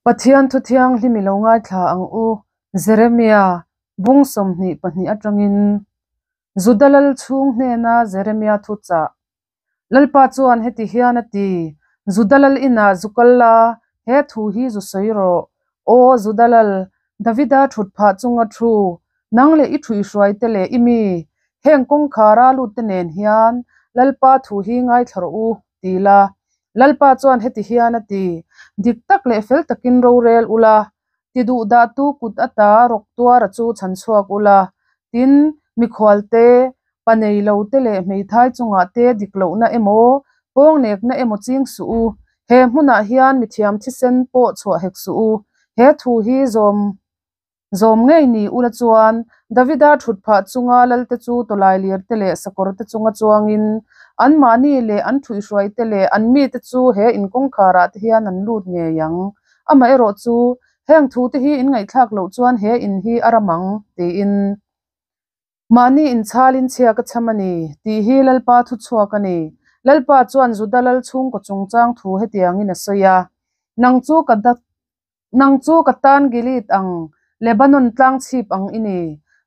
Pathian thu thianghlim i lo ngaithla ang u, Jeremia, bung 22 atangin. Juda lal chhung hnena Jeremia thu chah. Lalpa chuan heti hian a ti, Juda lal inah zu kal la, he thu hi zu sawi rawh. Aw Juda lal, Davida thut phah chunga thu, nang leh i thuihhruaite leh i mi, heng kawngkhara lutte nen hian Lalpa thu hi ngaithla rawh u, ti la. Lalpa chuan heti hian a ti, Dik tak leh fel takin rorel ula, ti duh dahtu kut ata rawk tuara chu chhan chhuak ula, tin, mikhual te, pa nei lo te leh hmeithai chungah te dik lohna emaw, pawngnekna emaw ching suh u. He hmunah hian mithiam thisen pawh chhuah hek suh u. He thu hi zawm Zawm ngei ni ula chuan Davida thut phah chunga lalte chu tawlailir te leh sakawr te chunga chuangin anmahni leh an thuihhruai te leh an mite chu he in kawngkharah te hian an lut ngei ang. Amaherawh chu, heng thute hi in ngaihthlak loh chuan he in hi a ram ang, tiin. Mahni inchhalin chhia ka chham a ni, tih hi Lalpa thu chhuak a ni. Lalpa chuan Juda lal chhungkaw chungchang thu hetiangin a sawi a, Nang chu ka nang chu ka tan Gilead ang, Lebanon tlang chhip ang i ni.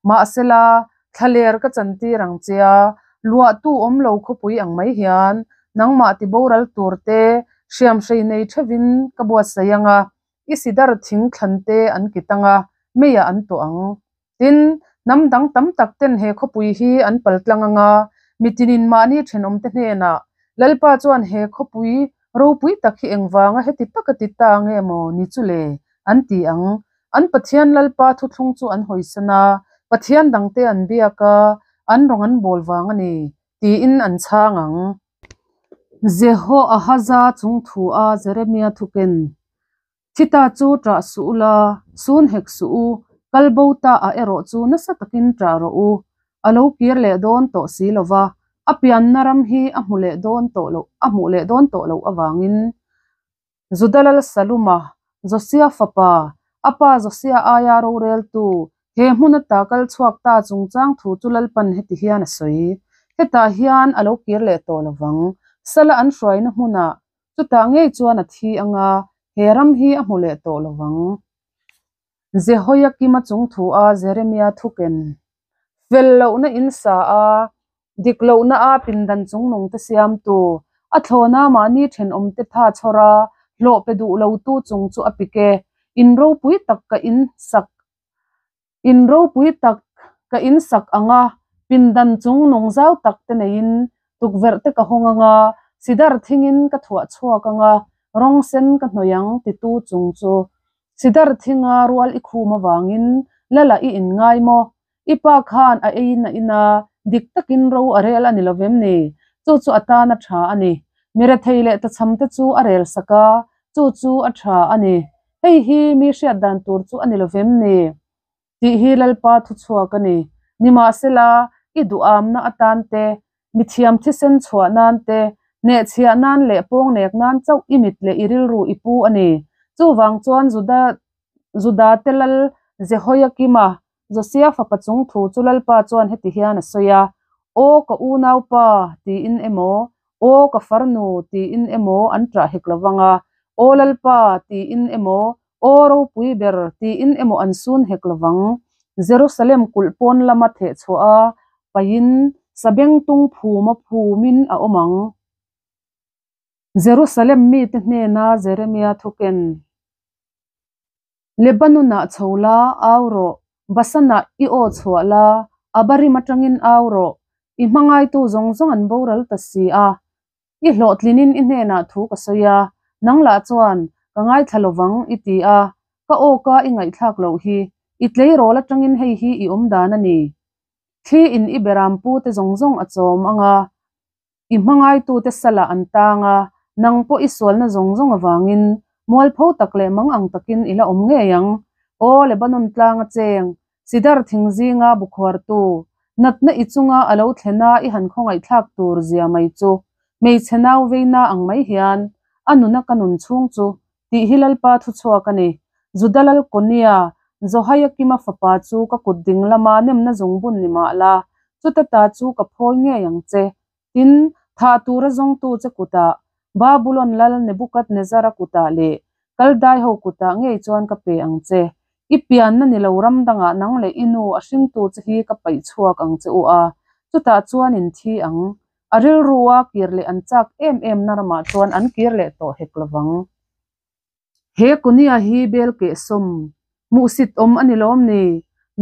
Mahsela, thlaler ka chantir ang che a, luahtu awm lo khawpui ang mai hian nangmah tiboral tur te hriamhrei nei theuhin ka buatsaih ang a, i sidar thing thlan te an kit ang a, meiah an tuah ang. Tin, hnam dang tam tak ten he khawpui hi an pal tlang ang a, mitinin mahni thenawmte hnenah, Lalpa chuan he khawpui ropui tak hi engvanga heti taka ti ta nge maw ni chu le? an ti ang. An Pathian Lalpa thuthlung chu an hawisan a, Pathian dangte an biak a, an rawng an bawl vang a ni, tiin an chhang ang. Jehoahaza chungthu a Jeremia thuken Thita chu ṭah suh u la, sun hek suh u, kal bo ta ah erawh chu nasa takin ṭah rawh u. A lo kir leh dawn tawh si lo va, a pianna ram hi a hmu leh dawn tawh loh a hmuh leh dawn tawh loh avangin. Juda lal Saluma, Josia fapa, a pa Josia aia roreltu, he hmun ata kal chhuak ta chungchang thu chu Lalpan heti hian a sawi. Hetah hian a lo kir leh tawh lo vang. Sala an hruaina hmunah Chutah ngei chuan a thi ang a, he ram hi a hmu leh tawh lo vang. Jehoiakima chung thu a Jeremia thuken fel lohna in sa a, dik lohna a pindan chungnung te siamtu, a thlawna mahni thenawmte tha chhawr a, hlawh pe duh lotu chung chu a pik e. In ropui tak ka in sak In ropui tak ka in sak ang a, pindan chung nung zau tak te neiin tukverh te ka hawng ang a, sidar thingin ka thuah chhuak ang a, rawng sen ka hnawih ang titu chung chu. Sidar thinga rual i khum avangin lala i in ngai maw? I pa khan a eiin a in a, dik takin ro a rel a ni lo vem ni? Chu chu a tan a tha a ni. Mirethei leh tachham te chu a rel sak a, chu chu a tha a ni. Hei hi mi hriat dan tur chu a ni lo vem ni? Tih hi Lalpa thu chhuak a ni. Nimahsela, i duhamna atan te, mi thiam thisen chhuah nan te, hnehchhiah nan leh pawngnek nan chauh i mit leh i rilru i pu a ni. Chuvang chuan Juda Judate lal Jehoiakima, Josia fapa chung thu chu Lalpa chuan heti hian a sawi a, Aw ka unaupa, tiin emaw, Aw ka farnu, tiin emaw an ṭah hek lo vang a, Aw Lalpa, tiin emaw, Aw ropui ber, tiin emaw an sun hek lo vang. Jerusalem kulh pawn lama theh chhuah a paihin sabengtung phuma phumin a awm ang. Jerusalem mite hnena Jeremia thuken. Lebanon-ah chho la, au rawh, Basan-ah i aw chhuah la, Abarim atangin au rawh, i hmangaitu zawng zawng an boral ta si a. I hlawhtlinin i hnenah thu ka sawi a, nang lah chuan, Ka ngaithla lovang, i ti a, ka awka i ngaihthlak loh hi, i tleirawl atangin hei hi i awm dan a ni. Thli in i beram pute zawng zawng a chawm ang a, I hmangaitute salah an tang a, nang pawh i sualna zawng zawng avangin mualpho tak leh mang ang takin i la awm ngei ang. Aw Lebanon tlanga cheng, sidar thing zinga bu khuartu, natna i chunga a lo thlena i han khawngaihthlak tur zia mai chu, hmeichhe nau veina ang mai hian a nuna ka nun chhung chu tih hi Lalpa thu chhuak a ni. Juda lal Konia, Johaikima fapa chu ka kut ding lama nemna zungbun ni mah la, chuta ta chu ka phawi ngei ang che. Tin, thah tura zawngtu che kutah, Babulon lal Nebukadnezara kutah leh Kaldai ho kutah ngei chuan ka pe ang che. I pianna ni lo ram dangah nang leh i nu a hringtu che hi ka paih chhuak ang che u a, chutah chuan in thi ang. A rilrua kir leh an chak em em na ramah chuan an kir leh tawh hek lovang. He Konia hi bel kehsawm, hmuhsit awm a ni lawm ni?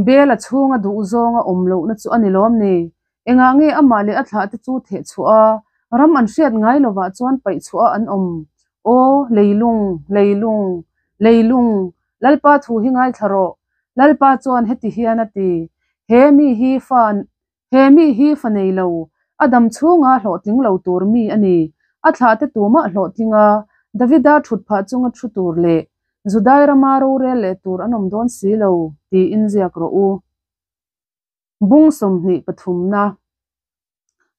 Bel a chhunga duh zawnga awm lohna chu a ni lawm ni? Engah nge amah leh a thlahte chu theh chhuah a, ram an hriat ngai lovah chuan paih chhuah a an awm? Aw, leilung, leilung, leilung, Lalpa thu hi ngaithla rawh. Lalpa chuan heti hian a ti, He mi hi fa He mi hi fa nei lo, a dam chhunga hlawhtling lo tur mi a ni. A thlahte tumah hlawhtling a, Davida thut phah chunga thu tur leh Judai rama rorel leh tur an awm dawn si lo, tiin ziak rawh u. Bung 20 pathumna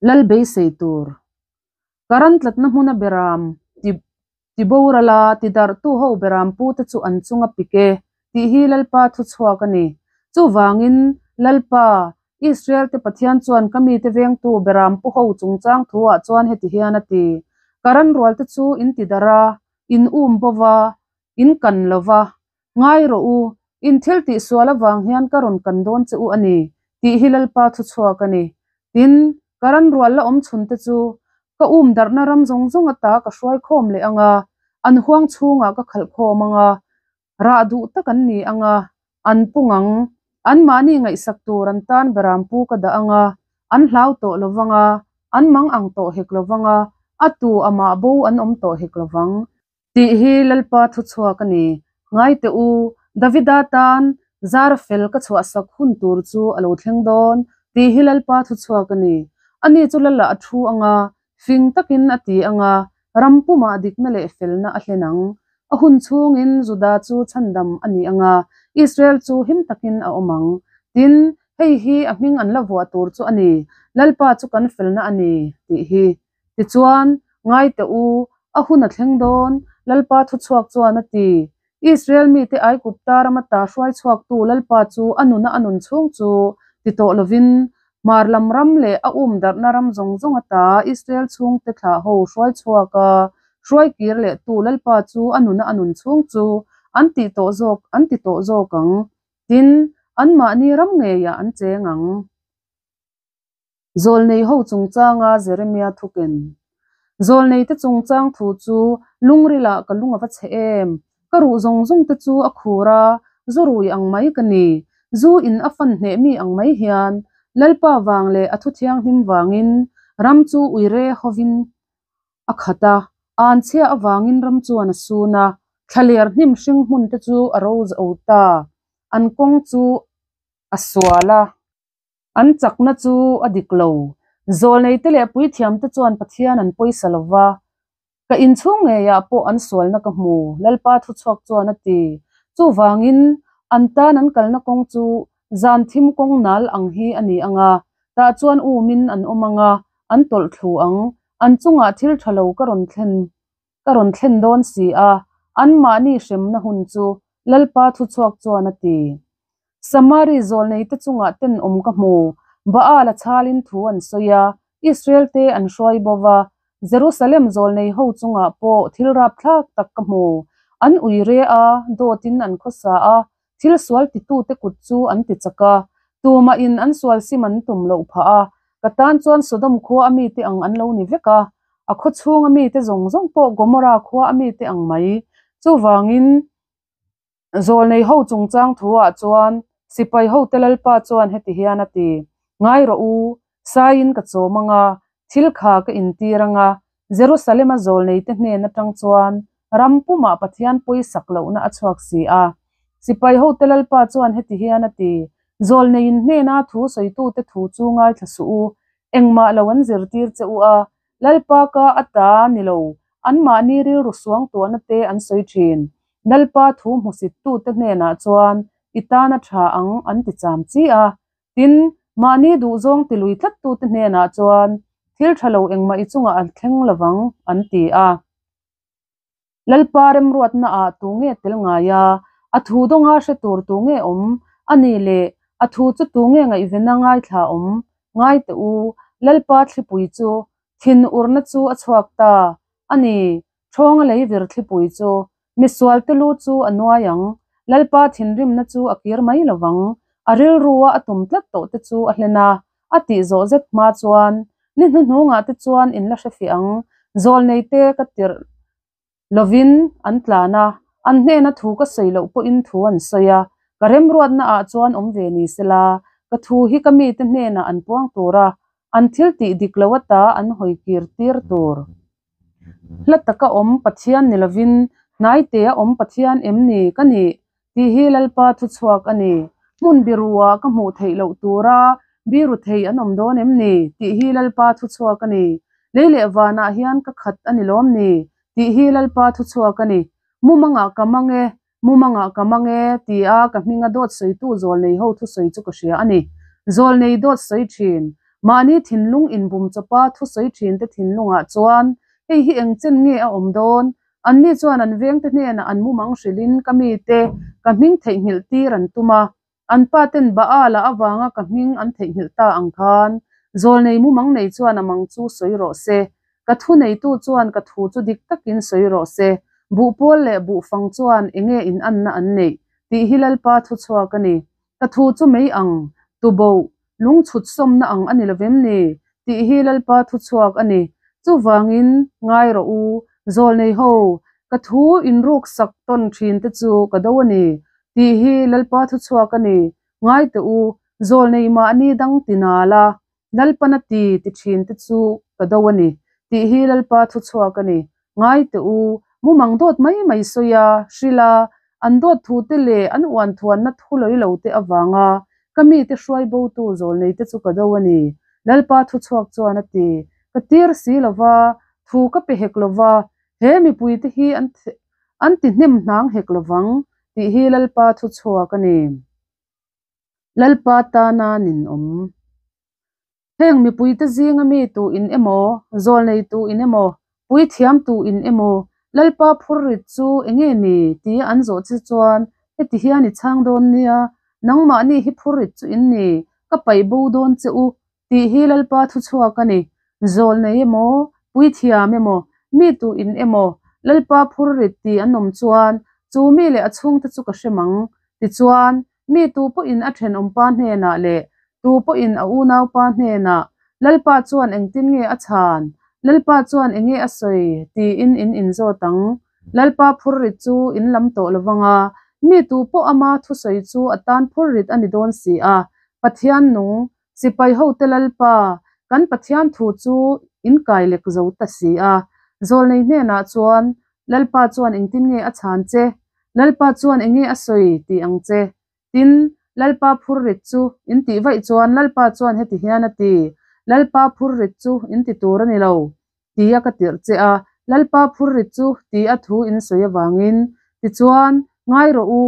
Lal beisei tur. Karan tlatna hmuna beram ti ti boral a, ti darhtu ho beram pute chu an chunga pik e, tih hi Lalpa thu chhuak a ni. Chuvangin, Lalpa, Israel te Pathian chuan ka mite vengtu beram pu ho chungchang thuah chuan heti hian a ti, Karan rualte chu in ti darh a, in um bo va, in kan lo va, Ngai rawh u, in thil tih sual avang hian ka rawn kan dawn che u a ni, tih hi Lalpa thu chhuak a ni. Tin, ka ran rual la awm chhun te chu ka um darhna ram zawng zawng ata ka hruai khawm leh ang a, an huang chhungah ka khalh khawm ang a, rah duh tak an ni ang a, an pung ang. Anmahni ngaihsak tur an tan berampu ka dah ang a, an hlau tawh lo vang a, an mang ang tawh hek lo vang a, a tu amah bo an awm tawh hek lo vang. Tih hi Lalpa thuchhuak a ni. Ngai teh u, Davida tan zar fel ka chhuahsak hun tur chu a lo thleng dawn, tih hi Lalpa thuchhuak a ni. Ani chu Lala a thu ang a, fing takin a ti ang a, ram pumah dikna leh felna a hlen ang. A hun chhungin Juda chu chhandam a ni ang a, Israel chu him takin a awm ang. Tin, hei hi a hming an la vuah tur chu a ni, Lalpa chu kan felna a ni, tih hi. Tichuan, ngai teh u, a hun a thleng dawn, Lalpa thuchhuak chuan a ti. Israel mite Aigupta rama ta hruai chhuaktu Lalpa chu a nuna a nun chhung chu ti tawh lovin, hmar lam ram leh a um darhna ram zawng zawng ata Israel chhungte thlah ho hruai chhuak a, hruai kir lehtu Lalpa chu a nuna a nun chhung chu an tih tawh zawk an ti tawh zawk ang. Tin, anmahni ram ngeiah an cheng ang. Zawlnei ho chungchanga Jeremia thuken. Zawlneite chungchang thu chu lungrilah ka lung a va chhe em? Ka ruh zawng zawng te chu a khur a, zu rui ang mai ka ni. Zu in a fan hneh mi ang mai hian Lalpa vang leh a thu thianghlim vangin ram chu uire hovin a khat a, anchhia avangin ram chuan a sun a, thlaler hnim hring hmun te chu a ro zo ta, an kawng chu a sual a. An chakna chu a dik lo. Zawlneite leh puithiamte chuan Pathian an pawisa lo va, Ka inchhung ngeiah pawh an sualna ka hmu, Lalpa thuchhuak chuan a ti. Chuvangin, an tan an kalna kawng chu zan thim kawng nal ang hi a ni ang a, tah chuan umin an awm ang a, an tawlh thlu ang. An chungah thil tha lo ka rawn thlen ka rawn thlen dawn si a, anmahni hremna hun chu Lalpa thuchhuak chuan a ti. Samari zawlneite chungah tenawm ka hmu, Baal a chhalin thu an sawi a, Israel te an hruai bo va, Jerusalem zawlnei ho chungah pawh thil rapthlak tak ka hmu. An ui re a, dawtin an khawsa a, thil sual titute kut chu an ti chak a, tumahin an sual sim an tum loh phah a, ka tan chuan Sodom khua a mite ang an lo ni vek a, a khaw chhunga mite zawng zawng pawh Gomorra khua a mite ang mai. Chuvangin. Zawlnei ho chungchang thuah chuan sipai hote Lalpa chuan heti hian a ti, Ngai rawh u, saiin ka chawm ang a, thil kha ka intir ang a, Jerusalem-a zawlneite hnen atang chuan ram pumah Pathian pawisak lohna a chhuak si a. Sipai hote Lalpa chuan heti hian a ti, Zawlneiin hnena thu sawitute thu chu ngaithla suh u, engmah lo an zirtir che u a, Lalpa ka a ta ni lo, anmahni rilru suangtuahna te an sawi thin. Lalpa thu hmusittute hnenah chuan i tan a tha ang an ti cham chi a. Tin, mahni duhzawng tilui tlattute hnenah chuan thil tha lo engmah i chungah a thleng lovang an ti a. Lalpa remruatna ah tu nge tel ngai a, a thu dawnga hre tur tu nge awm? A ni le, a thu chu tu nge ngaihvena ngaithla awm? Ngai teh u, Lalpa thlipui chu, thin urna chu a chhuak ta. A ni, ṭhawnga lei vir thlipui chu. Misualte lu chu a nuai ang. Lalpa thinrimna chu a kir mai lo vang. A rilrua a tum tlat tawh te chu a hlen a, a tih zawh zet hma chuan, Ni hnuhnungah te chuan in la hrefiah ang, zawlneite ka tirh lovin an tlan a, an hnena thu ka sawi loh pawhin thu an sawi a, ka remruatna ah chuan awm ve ni sela, ka thu hi ka mite hnenah an puang tur a, an thil tih dik lo ata an hawi kir tir tur. Hla taka awm Pathian ni lovin hnaitea awm Pathian em ni ka nih? Tih hi Lalpa thuchhuak a ni. Hmun biruah ka hmuh theih loh tura biru thei an awm dawn em ni? Tih hi Lalpa thuchhuak a ni. Lei leh vanah hian ka khat a ni lawm ni? Tih hi Lalpa thuchhuak a ni. Mumangah ka mang e, mumangah ka mang e, tia ka hminga dawt sawitu zawlnei ho thusawi chu ka hria a ni. Zawlnei dawt sawi thin, mahni thinlung inbum chawpa thusawi thinte thinlungah chuan hei hi eng chen nge a awm dawn? Anni chuan an vengte hnenah an mumang hrilhin ka mite ka hming theihnghilh tir an tum a, an paten Baal-a avanga ka hming an theihnghilh ta ang khan zawlnei mumang nei chuan a mang chu sawi rawh se, ka thu neitu chuan ka thu chu dik takin sawi rawh se, buhpawl leh buhfang chuan enge inanna an neih tih hi Lalpa thuchhuak a ni. Ka thu chu mei ang, tuboh, lungchhut sawmna ang a ni lo vem ni? tih hi Lalpa thuchhuak a ni. Chuvangin, ngai rawh u, zawlnei ho, ka thu inruksak tawn thin te chu ka do a ni, tih hi Lalpa thuchhuak a ni. Ngai teh u, zawlnei mahni dang ti nal a, Lalpan a ti ti thin te chu ka do a ni, tih hi Lalpa thuchhuak a ni. Ngai teh u, mumang dawt mai mai sawi a, hrilh a, an dawt thu te leh an uan thuanna thu lawi lo te avanga ka mite hruai botu zawlnei te chu ka do a ni, Lalpa thuchhuak chuan a ti. Ka tir si lo va, thu ka pe hek lo va, he mipui te hi an an ti hnem hnang hek lo vang, tih hi Lalpa thuchhuak a ni. Lalpa tana ninawm. Heng mipuite zinga mi tu in emaw, zawlnei tu in emaw, puithiam tu in emaw, Lalpa phurrit chu enge ni? tia an zawh che chuan, heti hian i chhang dawn nia, nangmahni hi phurrit chu in ni, ka paih bo dawn che u, tih hi Lalpa thuchhuak a ni. Zawlnei emaw, puithiam emaw, mi tu in emaw, Lalpa phurrit ti an awm chuan, chu mi leh a chhungte chu ka hrem ang. Tichuan, Mi tu pawhin a thenawmpa hnenah leh tu pawhin a unaupa hnenah, Lalpa chuan engtin nge a chhan? Lalpa chuan enge a sawi? tiin in inzawt ang. Lalpa phurrit chu in lam tawh lo vang a, mi tu pawh ama thusawi chu a tan phurrit a ni dawn si a. Pathian nung, sipai hote Lalpa, kan Pathian thu chu in kai lek zo ta si a. Zawlnei hnenah chuan, Lalpa chuan engtin nge a chhan che? Lalpa chuan enge a sawi tih ang che? Tin, Lalpa phurrit chu in tih vaih chuan Lalpa chuan heti hian a ti, Lalpa phurrit chu in ti tur a ni lo, tia ka tirh che a, Lalpa phurrit chu ti a thu in sawi avangin. Tichuan, ngai rawh u,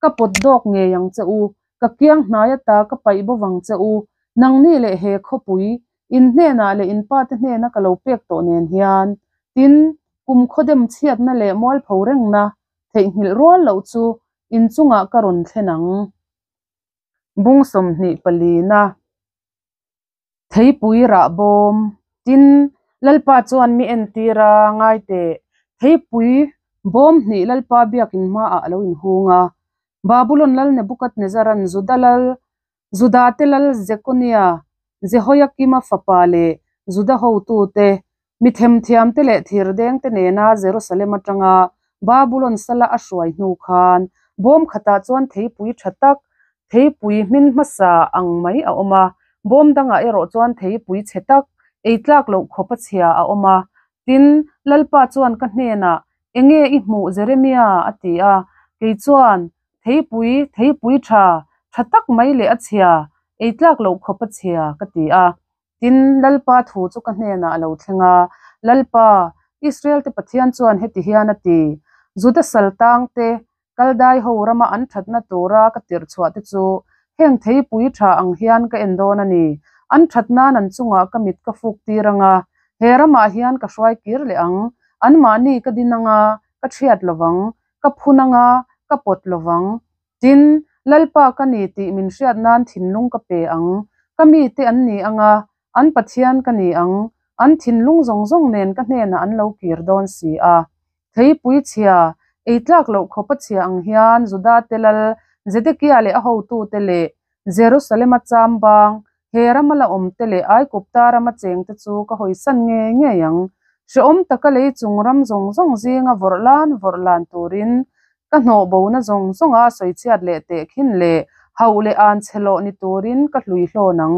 Ka pawt dawk ngei ang che u, ka kiang hnai ata ka paih bo vang che u, nangni leh he khawpui, in hnenah leh in pate hnena ka lo pek tawh nen hian. Tin, kum khawdem chhiatna leh mualpho rengna theihnghilh rual loh chu in chungah ka rawn thlen ang. Bung 24. Theipui rah bawm. Tin, Lalpa chuan mi entir a, ngai teh, theipui bawm hnih Lalpa biakin hmaah a lo inhung a. Babulon lal Nebukadnezaran Juda lal, Judate lal Jekonia, Jehoiakima fapa leh Juda hotute, mi themthiamte leh thirdengte nena Jerusalem atanga Babulon sala a hruai hnu khan bawm khatah chuan theipui tha tak, theipui hmin hmasa ang mai a awm a, bawm dangah erawh chuan theipui chhe tak, ei tlak loh khawp a chhia a awm a. Tin, Lalpa chuan ka hnenah, Enge i hmuh Jeremia? a ti a. Kei chuan, Theipui, theipui tha, tha tak mai leh a chhia, ei tlak loh khawp a chhia, ka ti a. Tin, Lalpa thu chu ka hnenah a lo thleng a, Lalpa, Israel-te Pathian chuan heti hian a ti, Juda saltangte, Kaldai ho rama an thatna tura ka tirh chhuah te chu heng theipui tha ang hian ka en dawn a ni. An that nan an chungah ka mit ka fuk tir ang a, he ramah hian ka hruai kir leh ang. Anmahni ka din ang a, ka thiat lo vang, ka phun ang a, ka pawt lo vang. Tin, Lalpa ka ni tih min hriat nan thinlung ka pe ang. Ka mite an ni ang a, an Pathian ka ni ang. An thinlung zawng zawng nen ka hnenah an lo kir dawn si a. Theipui chhia, Ei tlak loh khawp a chhia ang hian Judate lal Zedekia leh a hotute leh Jerusalema chambang, he rama la awmte leh Aigupta rama chengte chu ka hawisan ngei ngei ang. Hrehawm taka lei chung ram zawng zawng zinga vawrh lan vawrh lan turin ka hnawhbona zawng zawnga sawichhiat leh tehkhin leh hauh leh an chhe lawh ni turin ka hlui hlawn ang.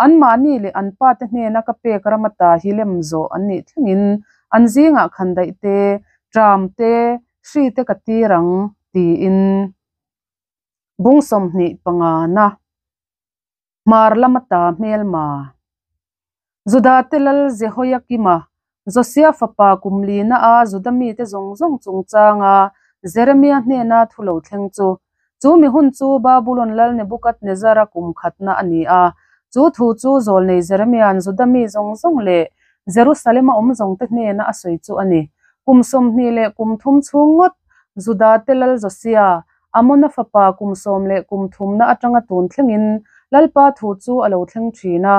Anmahni leh an pate hnena ka pek ram ata hi lem zawh an nih thlengin an zingah khandaih te, ṭam te, hri te ka tir ang, tiin bung 25 na hmar lam ata hmelma Judate lal Jehoiakima, Josia fapa kum lina a Juda mite zawng zawng chungchanga Jeremia hnena thu lo thleng chu. Chu mi hun chu Babulon lal Nebukadnezara kum khatna a ni a. Chu thu chu zawlnei Jeremia'n Juda mi zawng zawng leh Jerusalema awm zawngte hnena a sawi chu a ni. Kum 23 chhung ngawt Judate lal Josia, Amona fapa kum 13 na atanga tun thlengin Lalpa thu chu a lo thleng thin a,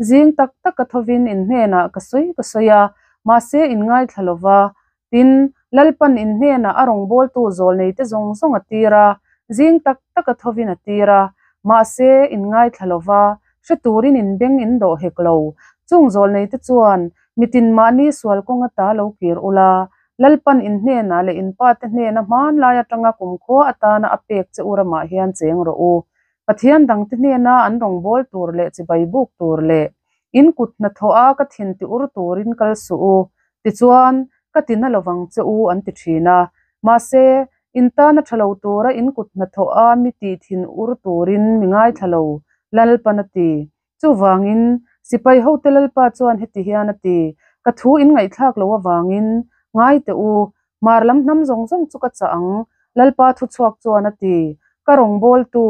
zing tak tak a thovin in hnenah ka sawi ka sawi a, mahse in ngaithla lo va. Tin, Lalpan in hnenah a rawngbawltu zawlneite zawng zawng a tir a, zing tak tak a thovin a tir a, mahse in ngaithla lo va, hre turin in beng in dawh hek lo. Chung zawlneite chuan, Mitin mahni sual kawng ata lo kir ula, Lalpan in hnenah leh in pate hnena hmanlai atanga kumkhua atana a pek che u ramah hian cheng rawh u. Pathian dangte hnena an rawngbâwl tur leh chibai buk tur leh in kut hnathawh a ka thin ti ur turin kal suh u. Tichuan, ka ti na lovang che u an ti thin a. Mahse, in tana tha lo tura in kut hnathawh a mi tih thin ur turin mi ngaithla lo, Lalpan a ti. Chuvangin, sipai hote Lalpa chuan heti hian a ti, Ka thu in ngaihthlak loh avangin, ngai teh u, hmar lam hnam zawng zawng chu ka chah ang, Lalpa thuchhuak chuan a ti. Ka rawngbawltu,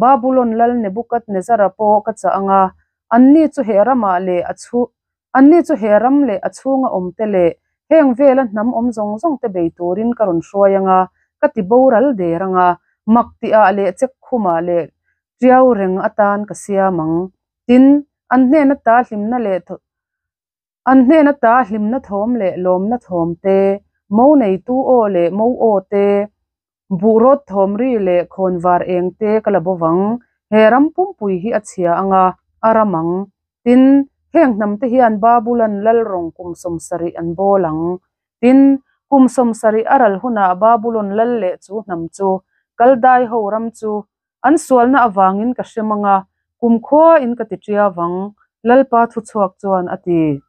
Babulon lal Nebukadnezara pawh ka chah ang a, anni chu he ramah leh a chhu Anni chu he ram leh a chhunga awmte leh heng vela hnam awm zawng zawngte bei turin ka rawn hruai ang a, ka ti boral der ang a, mak tihah leh chek khumah leh tiau reng atan ka siam ang. Tin, an hnen ata hlimna leh an hnen ata hlimna thawm leh lawmna thawm te, mo neitu aw leh mo aw te, Buh rawt thawm ri leh khawnvar eng te ka la bo vang. He ram pumpui hi a chhia ang a, a ram ang. Tin, heng hnam te hian Babulan lal rawng kum 70 an bawl ang. Tin, kum 70 a ral hunah Babulon lal leh chu hnam chu, Kaldai ho ram chu, an sualna avangin ka hrem ang a, kumkhuain ka ti ṭia vang, Lalpa thuchhuak chuan a ti.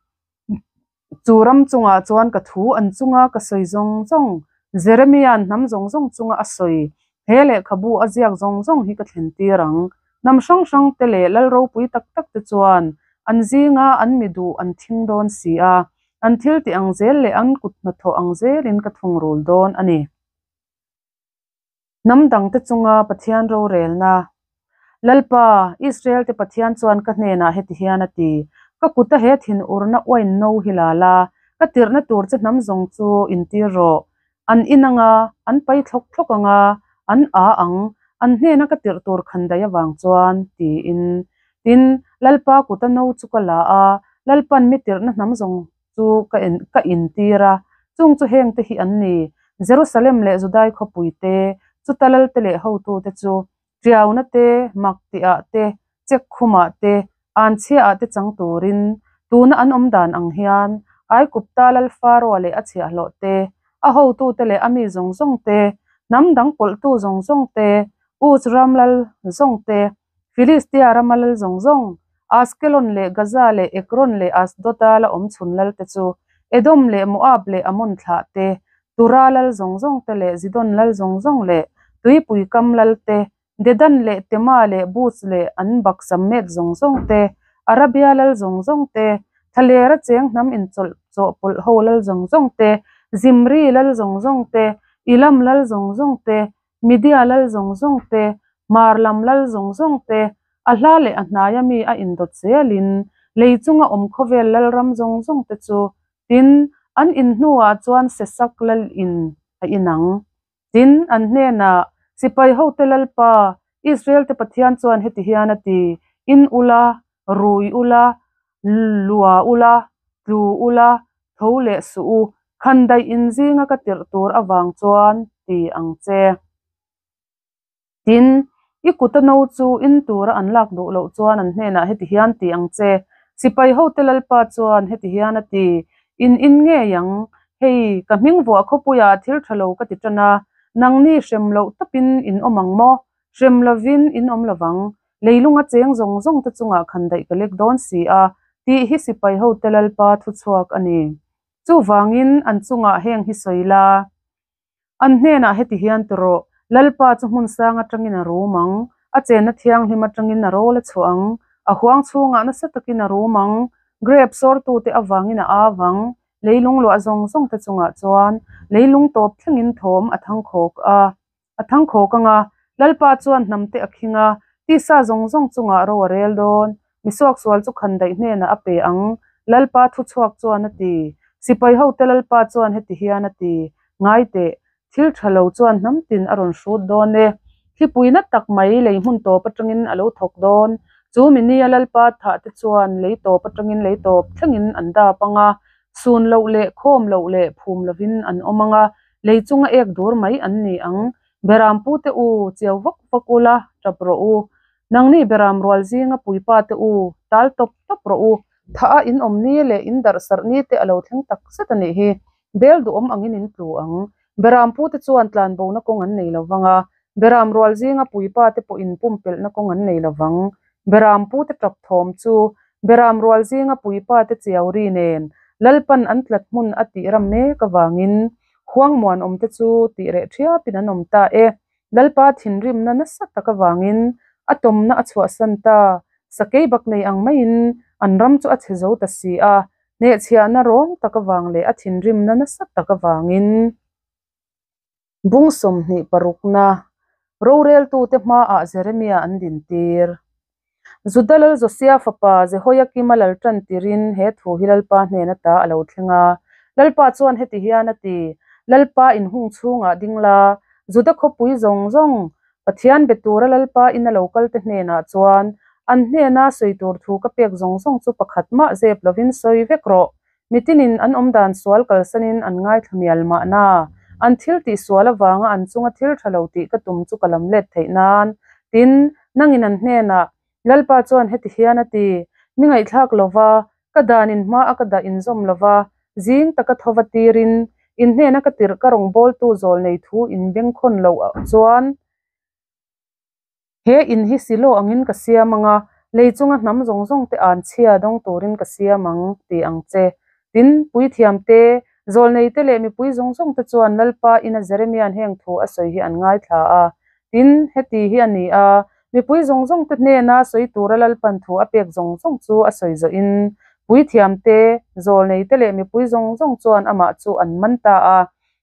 Chu ram chungah chuan ka thu an chunga ka sawi zawng zawng, Jeremia'n hnam zawng zawng chunga a sawi, he lehkhabu a ziak zawng zawng hi ka thlen tir ang. Hnam hrang hrang te leh lal ropui tak tak te chuan an zinga an mi duh an thing dawn si a, an thil tih ang zel leh an kut hnathawh ang zelin ka thungrul dawn a ni. Hnam dangte chunga Pathian rorelna. Lalpa, Israel-te Pathian chuan ka hnenah heti hian a ti, Ka kuta he thinurna uain no hi la la, ka tirhna tur che hnam zawng chu intir rawh. An in anga, an pai thlawk thlawk anga, an â ang, an hnena ka tirh tur khandaih avang chuan, tiin. Tin, Lalpa kuta no chu ka la a, Lalpan mi tirhna hnam zawng chu ka en ka intir a, chung chu hengte hi an ni, Jerusalem leh Judai khawpui te, chuta lalte leh hotute chu, Tiauna te, mak tihah te, chek khumah te, anchhiaah te chang turin, tuna an awm dan ang hian, Aigupta lal Faroa leh a chhiahhlawh te, a hotute leh a mi zawng zawng te, hnam dang pawlhtu zawng zawng te, Uz ram lal zawng te, Filistia rama lal zawng zawng, Askelon leh Gaza leh Ekron leh Asdod-a la awm chhun lalte chu, Edom leh Moab leh Ammon thlah te, Tura lal zawng zawng te leh Zidon lal zawng zawng leh tuipui kam lal te, Dedan leh Tema leh Buz leh an baksam mek zawng zawng te, Arabia lal zawng zawng te, Thlalera cheng hnam inchawlh chawhpawlh ho lal zawng zawng te, Zimri lal zawng zawng te, Elam lal zawng zawng te, Media lal zawng zawng te, Hmar lam lal zawng zawng te, a hla leh a hnaia mi a indawt zelin lei chunga awm khawvel lal ram zawng zawng te chu tin, an in hnuah chuan Sesak lal in a inang. Tin, an hnenah, Sipai hote Lalpa, Israel te Pathian chuan heti hian a ti, In ula, rui ula, lua ula, tlu ula, tho leh suh u, khandaih in zinga ka tirh tur avang chuan, ti ang che. Tin, i kuta no chu in tura an lak duh loh chuan an hnenah heti hian ti ang che, Sipai hote Lalpa chuan heti hian a ti, In in ngei ang, hei, ka hming vuah khawpuiah thil tha lo ka ti tan a, nangni hrem loh tawpin in awm ang maw? Hrem lovin in awm lovang, leilunga cheng zawng zawng te chungah khandaih ka lek dawn si a, tih hi sipai hote Lalpa thuchhuak a ni. Chuvangin an chungah heng hi sawi la. An hnenah heti hian ti rawh, Lalpa chu hmun sang atangin a rum ang, a chenna thianghlim atangin a rawl a chhuah ang, a huang chhungah nasa takin a rum ang, grep sawrtute avangin a av ang, leilung luah zawng zawngte chungah chuan leilung tawp thlengin thawm a thangkhawk a. A thangkhawk ang a, Lalpa chuan hnamte a khing a, tisa zawng zawng chungah ro a rel dawn. Misuaksual chu khandaih hnenah a pe ang, Lalpa thuchhuak chuan a ti. Sipai hote Lalpa chuan heti hian a ti, Ngai teh, thil tha lo chuan hnam tin a rawn hrut dawn e. Thlipui na tak mai lei hmun tawp atangin a lo thawk dawn. Chu minia Lalpa thah te chuan lei tawp atangin lei tawp thlengin an dap ang a, sun loh leh khawm loh leh phum lovin an awm ang a, Lei chunga ek dur mai an ni ang. Beram pute u, chiau vak vak u la, tap rawh u. Nangni beram rual zinga puipa te u, tal tawp tawp rawh u. Thah a in awm ni leh in darh sarh ni te a lo thleng tak zet a nih hi. Bel duhawm angin in tlu ang. Beram pute chuan tlanbona kawng an nei lo vang a, beram rual zinga puipa te pawhin pumpelhna kawng an nei lo vang. Beram pute tap thawm chu beram rual zinga puipa te chiau ri nen Lalpan an tlat hmun a tih ram mek avangin huang muanawmte chu tih reh thiapin an awm ta e. Lalpa thinrimna nasa tak avangin a tawmna a chhuahsan ta, sakei bak nei ang maiin an ram chu a chhe zo ta si a, hnehchhiahna rawng tak avang leh a thinrimna nasa tak avangin. Bung 26na roreltute hmaah Jeremia an dintir. Juda lal Josia fapa Jehoiakima lal tan tirin he thu hi Lalpa hnen ata a lo thleng a. Lalpa chuan heti hian a ti, Lalpa inhung chhungah ding la, Juda khawpui zawng zawng, Pathian be tura Lalpa ina lo kalte hnenah chuan an hnena sawi tur thu ka pek zawng zawng chu pakhat mah zep lovin sawi vek rawh. Mitinin an awmdan sual kalsanin an ngaithla mial mahna, an thil tih sual avanga an chunga thil tha lo tih ka tum chu ka lam let theih nan. Tin, nangin an hnenah, Lalpa chuan heti hian a ti, Mi ngaihthlak lova, ka dan in hma a ka dah inzawm lova, zing taka thova tirin, in hnena ka tirh ka rawngbawltu zawl nei thu in bengkhawn loh chuan, He in hi silo angin ka siam ang a, lei chunga hnam zawng zawng te an chhia dawng turin ka siam ang, ti ang che. Tin, puithiam te, zawlnei te leh mipui zawng zawng te chuan Lalpa ina Jeremia'n heng thu a sawi hi an ngaithla a. Tin, heti hi a ni a, mipui zawng zawng te hnena sawi tura Lalpan thu a pek zawng zawng chu a sawi zawhin, puithiam te, zawlnei te leh mipui zawng zawng chuan amah chu an man ta a.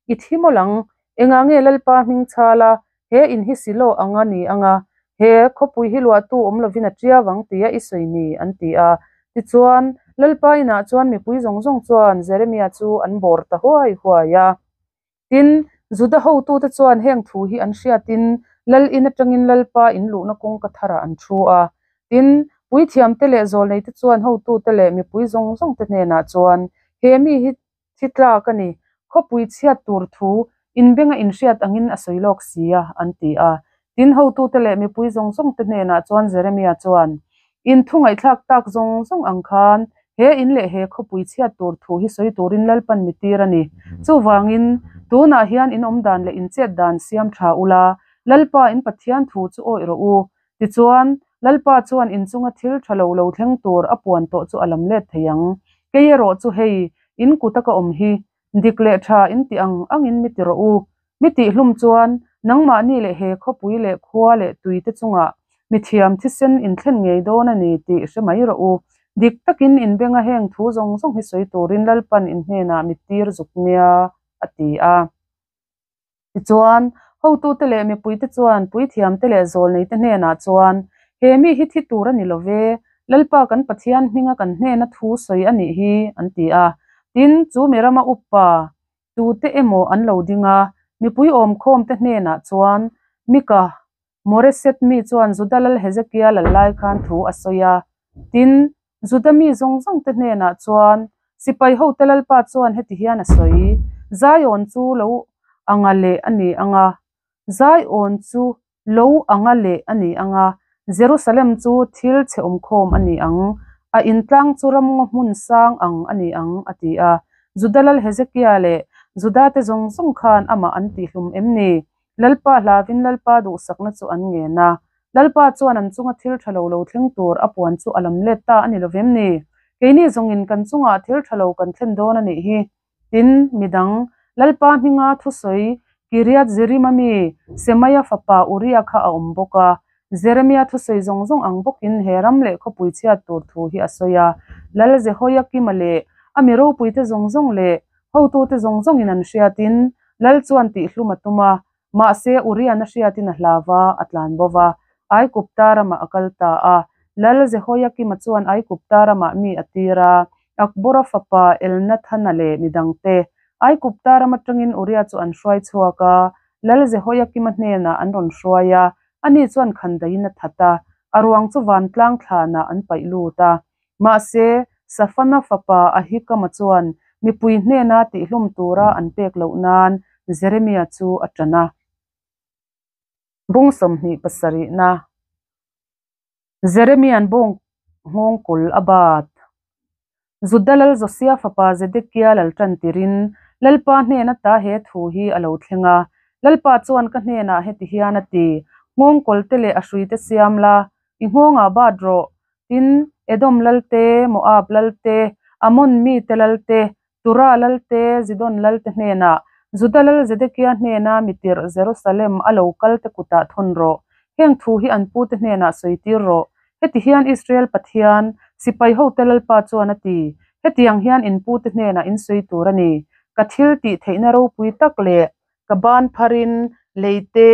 I thi mawlh ang, engah nge Lalpa hming chhala He in hi Silo ang a ni ang a, he khawpui hi luahtu awm lovin a tia vang tia i sawi ni, an ti a. Tichuan, Lalpa inah chuan mipui zawng zawng chuan Jeremia chu an bawr ta huai huai a. Tin, Juda hotute chuan heng thu hi an hriatin Lal in atangin Lalpa in luhna kawngka tharah an thu a. Tin, puithiamte leh zawlneite chuan hotute leh mipui zawng zawngte hnenah chuan, He mi hi Thi tlak a ni. Khawpui chhiat tur thu inbenga inhriat angin a sawi lawk si a, an ti a. Tin, hotute leh mipui zawng zawngte hnenah chuan Jeremia chuan, In thu ngaihthlak tak zawng zawng ang khan he in leh he khawpui chhiat tur thu hi sawi turin Lalpan mi tir a ni. Chuvangin, tunah hian in awm dan leh in chet dan siam tha ula, Lalpa in Pathian thu chu awih rawh u. Tichuan, Lalpa chuan inchunga thil tha lo lo thleng tur a puan tawh chu a lam let thei ang. Kei erawh chu hei, in kuta ka awm hi, dik leh tha in tih ang angin mi ti rawh u. Mi tihhlum chuan, nangmahni leh he khawpui leh khua leh tuite chungah mithiam thisen in thlen ngei dawn a ni tih hre mai rawh u. Dik takin inbenga heng thu zawng zawng hi sawi turin Lalpan in hnenah mi tir zuk nia, a ti a. Tichuan, hotute leh mipuite chuan puithiamte leh zawlneite hnenah chuan, He mi hi thi tur a ni lo ve, Lalpa kan Pathian hminga kan hnena thu sawi a nih hi, an ti a. Tin, chu mi rama upa tute emaw an lo ding a, mipui awmkhawmte hnenah chuan, Mika, Moreset mi chuan Juda lal Hezekia lal lai khan thu a sawi a. Tin, Juda mi zawng zawngte hnenah chuan, Sipai hote lalpa chuan heti hian a sawi, Zion chu lo anga leh a ni ang a, Zion chu lo anga leh a ni ang a, Jerusalem chu thil chhe awmkhawm a ni ang, a intlang chu ramngaw hmun sang ang a ni ang, a ti a. Juda lal Hezekia leh Judate zawng zawng khan amah an tihlum em ni? Lalpa hlavin Lalpa duhsakna chu an ngen a. Lalpa chuan an chunga thil tha lo lo thleng tur a puan chu a lam let ta a ni lovem ni? Keini zawngin kan chungah thil tha lo kan thlen dawn a nih hi. Tin, midang, Lalpa hminga thusawi Kiriat-Jearim-a mi Semaia fapa Uria kha a awm bawk a. Jeremia thusawi zawng zawng ang bawkin he ram leh khawpui chhiat tur thu hi a sawi a. Lal Jehoiakima leh a mi ropuite zawng zawng leh hotute zawng zawngin an hriatin Lal chuan tihhlum a tum a, Mahse, Urian a hriatin a hlau va, a tlan bo va. Aigupta ramah a kal ta a. Lal Jehoiakima chuan Aigupta ramah mi a tir a, Akbora fapa Elnathana leh mi dangte. Aigupta ram atangin Uria chu an hruai chhuak a, Lal Jehoiakima hnenah an rawn hruai a, ani chuan khandaiin a that a, a ruang chu vantlang thlanah an paih lut a. Mahse, Safana fapa Ahikama chuan mipui hnena tihlum tura an pek loh nan Jeremia chu a ṭan a. Bung 27na Jeremia'n bawng nghawngkawl a bat. Juda lal Josia fapa Zedekia lal ṭan tirin Lalpa hnen ata he thu hi a lo thleng a. Lalpa chuan ka hnenah heti hian a ti, Nghawngkawl te leh a hruite siam la, i nghawngah bat rawh, Tin, Edom lal te, Moab lal te, Ammon mite lal te, Tura lal te, Zidon lal te hnenah, Juda lal Zedekia hnena mi tirh Jerusalem a lo kal te kutah thawn rawh. Heng thu hi an pute hnenah sawi tir rawh. Heti hian Israel Pathian, sipai hote Lalpa chuan a ti, Hetiang hian in pute hnenah in sawi tur a ni. Ka thil tih theihna ropui tak leh ka ban pharin lei te,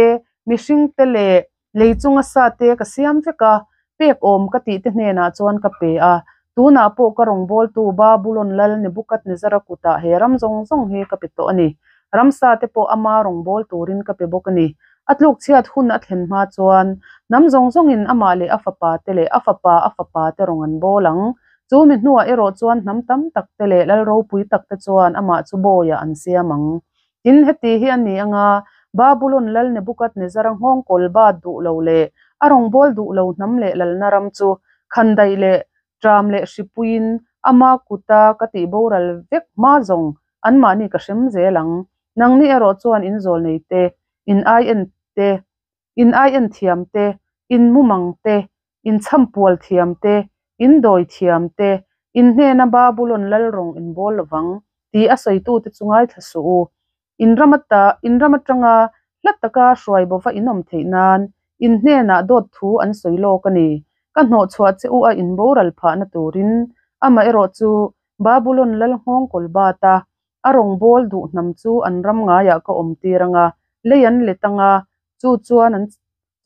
mihring te leh Lei chunga sa te ka siam vek a, pek awm ka tih te hnenah chuan ka pe a. Tunah pawh ka rawngbawltu Babulon lal Nebukadnezara kutah he ram zawng zawng hi ka pe tawh a ni. Ramsa te pawh ama rawngbâwl turin ka pe bawk a ni. A tlukchhiat hun a thlen hma chuan hnam zawng zawngin amah leh a fapa te leh a fapa a fapa te rawng an bâwl ang. Chu mi hnuah erawh chuan hnam tam tak te leh lal ropui tak te chuan amah chu bawiah an siam ang. Tin, heti hi a ni anga, Babulon lal Nebukadnezara nghawngkawl bat duh lo leh a rawngbâwl duh lo hnam leh lalna ram chu khandaih leh ṭam leh hripuiin ama kuta ka tih boral vek hma zawng anmahni ka hrem zel ang. Nangni erawh chuan in zawlnei te, in aien te, in aien thiam te, in mumang te, in chhampual thiam te, in dawi thiam te, in hnena Babulon lal rawng in bawl lovang tih a sawitute chu ngaithla suh u. In ram ata, in ram atanga hla taka hruai bova in awm theih nan in hnenah dawt thu an sawi lawk a ni. Ka hnawhchhuah che u a in boral phahna turin, amaherawh chu Babulon lal nghawngkawl bata a rawng bawl duh hnam chu an ram ngaiah ka awm tir anga, lei an let anga, chu chuan an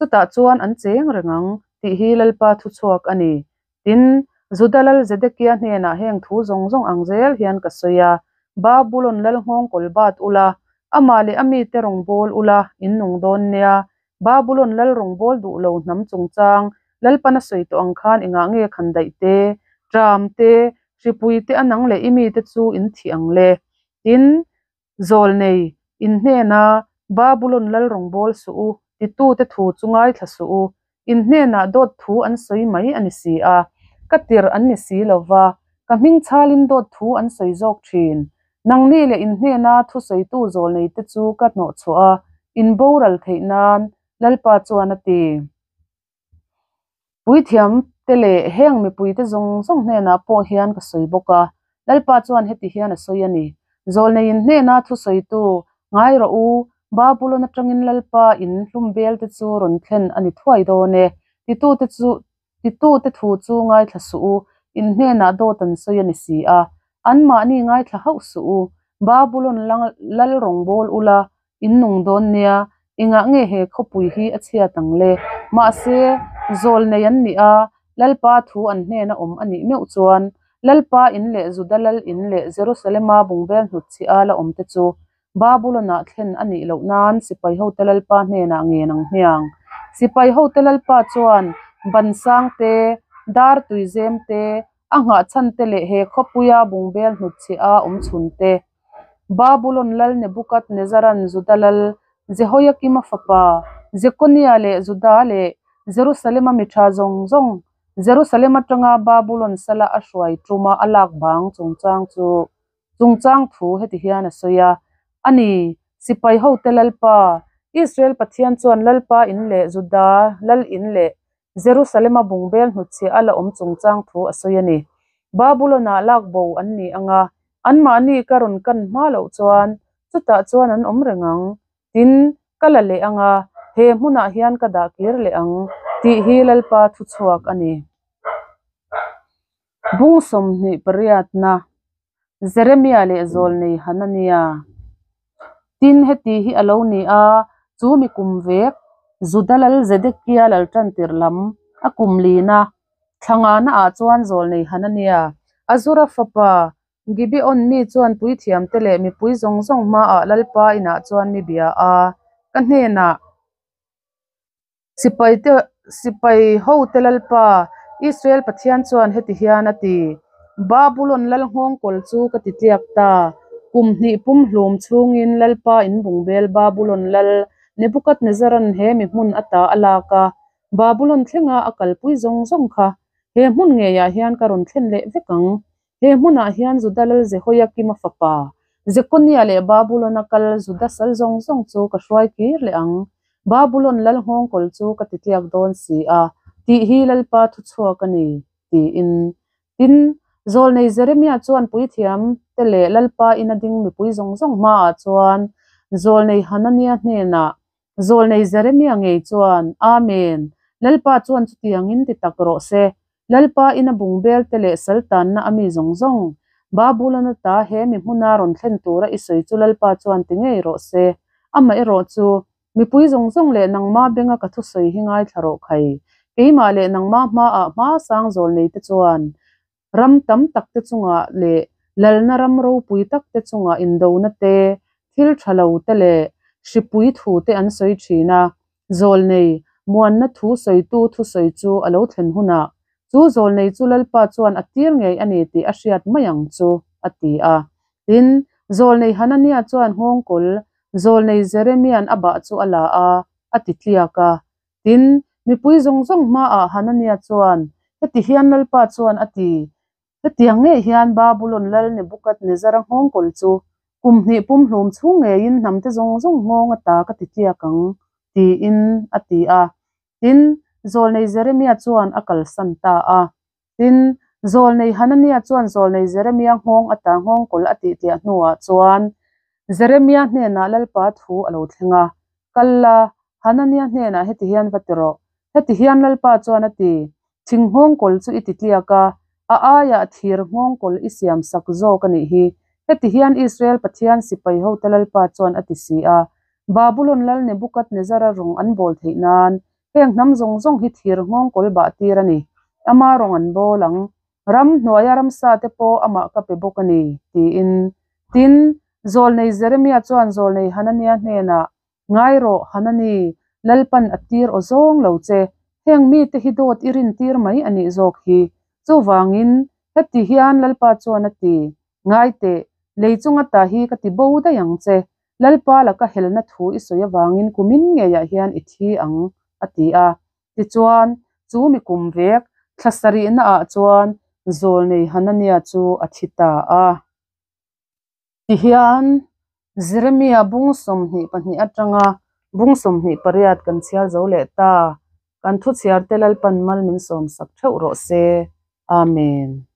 Chutah chuan an cheng reng ang, tih hi Lalpa thuchhuak a ni. Tin, Juda lal Zedekia hnenah heng thu zawng zawng ang zel hian ka sawi a, Babulon lal nghawngkawl bat ula, amah leh a mite rawn bawl ula, in nung dawn nia. Babulon lal rawn bawl duh lo hnam chungchang Lalpan a sawi tawh ang khan engah nge khandaih te, ṭam te, hripui te a nang leh i mite chu in thih ang le? Tin, Zawlnei, in hnena Babulon lal rawngbâwl suh u, titute thu chu ngaithla suh u. In hnenah dawt thu an sawi mai a ni si a, ka tirh an ni si lo va, ka hming chhalin dawt thu an sawi zawk thin. Nangni leh in hnena thusawitu zawlneite chu ka hnawhchhuah a, in boral theih nan, Lalpa chuan a ti. Puithiam te leh heng mipui te zawng zawng hnenah pawh hian ka sawi bawk a, Lalpa chuan heti hian a sawi a ni, Zawlneiin hnena thusawitu, ngai rawh u, Babulon atangin Lalpa in hlum bel te chu rawn thlen a ni thuai dawn e, titute chu titute thu chu ngaithla suh u, in hnenah dawt an sawi a ni si a, anmahni ngaithla hauh suh u, Babulon lal rawngbâwl ula, In nung dawn nia, engah nge he khawpui hi a chhiat ang le? Mahse, zawl nei an nih a, Lalpa thu an hnena awm a nih meuh chuan, Lalpa in leh Juda lal in leh Jerusalema bungbel hnutchhi a la awm te chu Babulon-ah thlen a nih loh nan sipai hote Lalpa hnenah ngen ang hmiang. Sipai hote Lalpa chuan ban sang te, dar tuizem te, a nghahchhan te leh he khawpuia bungbel hnutchhi a awm chhun te. Babulon lal Nebukadnezaran Juda lal Jehoiakima fapa Jekonia leh Juda leh Jerusalema mi tha zawng zawng Jerusalem atanga Babulon sala a hruai tuma a lak bang chungchang chu chungchang thu heti hian a sawi a, A ni, sipai hote Lalpa, Israel Pathian chuan Lalpa in leh Juda lal in leh Jerusalema bungbel hnutchhiah a la awm chungchang thu a sawi a ni. Babulon-ah lak bo an ni ang a, anmahni ka rawn kan hma loh chuan chutah chuan an awm reng ang. Tin, ka la leh ang a, he hmunah hian ka dah kir leh ang, tih hi Lalpa thuchhuak a ni. Bung 28na. Jeremia leh zawlnei Hanania. Tin, heti hi a lo ni a, chu mi kum vek, Juda lal Zedekia lal tantir lam, a kum lina, thla ngana ah chuan zawlnei Hanania, Azura fapa, Gibeon mi chuan puithiamte leh mipui zawng zawng hmaah Lalpa inah chuan mi bia a, ka hnenah, Sipaite sipai hote Lalpa, Israel Pathian chuan heti hian a ti, Babulon lal nghawngkawl chu ka ti tliak ta. Kum hnih pumhlum chhungin Lalpa inbungbel Babulon lal Nebukadnezaran he mi hmun ata a lak a, Babulon thlenga a kalpui zawng zawng kha he hmun ngeiah hian ka rawn thlen leh vek ang. He hmunah hian Juda lal Jehoiakima fapa Jekonia leh Babulon-a kal Juda sal zawng zawng chu ka hruai kir leh ang. Babulon lal nghawngkawl chu ka ti tliak dawn si a, tih hi Lalpa thuchhuak a ni, tiin. Tin, zawlnei Jeremia chuan puithiam te leh Lalpa ina ding mipui zawng zawng hmaah chuan zawlnei Hanania hnenah, Zawlnei Jeremia ngei chuan, Amen! Lalpa chuan chutiangin ti tak rawh se. Lalpa ina bungbel te leh saltanna a mi zawng zawng, Babulon ata he mi hmuna rawn thlen tura i sawi chu Lalpa chuan ti ngei rawh se. Amaherawh chu, mipui zawng zawng leh nangma benga ka thusawi hi ngaithla rawh khai. Keimah leh nangma hmaah hmasang zawlnei te chuan Ram tam tak te chungah leh lalna ram ropui tak te chungah indona te, thil tha lo te leh hripui thu te an sawi thin a. Zawlnei, muanna thu sawitu thusawi chu a lo thlen hunah, chu zawlnei chu Lalpa chuan a tir ngei a ni tih a hriat mai ang chu, a ti a. Tin, zawlnei Hanania chuan nghawngkawl, zawlnei Jeremia'n a bah chu a la a, a ti tliak a. Tin, mipui zawng zawng hmaah Hanania chuan, Heti hian Lalpa chuan a ti, Hetiang ngei hian Babulon lal Nebukadnezara nghawngkawl chu kum hnih pumhlum chhung ngeiin hnamte zawng zawng nghawng ata ka ti tliak ang, tiin a ti a. Tin, zawlnei Jeremia chuan a kalsan ta a. Tin, zawlnei Hanania chuan zawlnei Jeremia nghawng ata nghawngkawl a tihtiah hnuah chuan Jeremia hnenah Lalpa thu a lo thleng a, Kal la, Hanania hnenah heti hian va ti rawh. Heti hian Lalpa chuan a ti, Thing nghawngkawl chu i ti tliak a, a aiah thir nghawngkawl i siam sak zawk a nih hi. Heti hian Israel Pathian sipai hote Lalpa chuan a ti si a, Babulon lal Nebukadnezara rawng an bawl theih nan Heng hnam zawng zawng hi thir nghawngkawl bah tir a ni. Ama rawng an bawl ang. Ram hnuaia ramsa te pawh amah ka pe bawk a ni, tiin. Tin, zawlnei Jeremia chuan zawlnei Hanania hnenah, Ngai rawh, Hanani, Lalpan a tir aw zawng lo che. Heng mite hi dawt i rin tir mai a nih zawk hi. Chuvangin, heti hian Lalpa chuan a ti, Ngai teh, lei chunga ta hi ka ti bo daih ang che. Lalpa laka helna thu i sawi avangin kumin ngeiah hian i thi ang, a ti a. Tichuan, chu mi kum vek thla sarihnaah chuan zawlnei Hanania chu a thi ta a. Tihian, Jeremia bung 22 atanga bung 28 kan chhiar zo leh ta. Kan thuchhiarte Lalpan mal min sawmsak theuh rawh se. Amen.